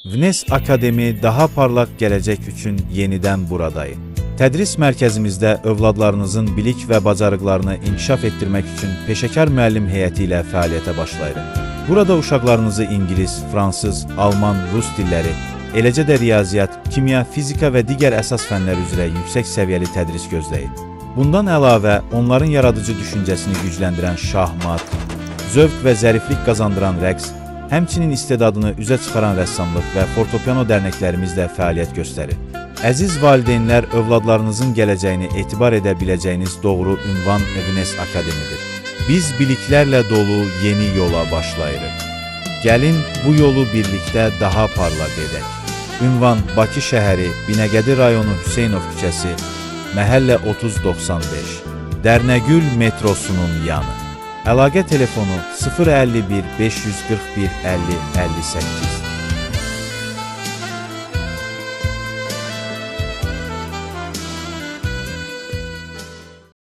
Vnes Akademi daha parlaq gələcək üçün yenidən buradayıq. Tədris mərkəzimizdə övladlarınızın bilik və bacarıqlarını inkişaf etdirmək üçün peşəkar müəllim heyəti ilə fəaliyyətə başlayırıq. Burada uşaqlarınızı ingilis, fransız, alman, rus dilləri, eləcə də riyaziyyat, kimya, fizika və digər əsas fənlər üzrə yüksək səviyyəli tədris gözləyir. Bundan əlavə, onların yaradıcı düşüncəsini gücləndirən şahmat, zövq və zəriflik qazandıran rəqs, həmçinin istedadını üzə çıxaran rəssamlıq və fortepiano dərnəklərimiz də fəaliyyət göstərir. Əziz valideynlər, övladlarınızın gələcəyini etibar edə biləcəyiniz doğru ünvan Evines Akademidir. Biz biliklərlə dolu yeni yola başlayırıq. Gəlin bu yolu birlikdə daha parlaq edək. Ünvan Bakı şəhəri, Binəqədi rayonu Hüseynov küçəsi, məhəllə 3095. Dərnəgül metrosunun yanı. Əlaqə telefonu 051 541 50 58.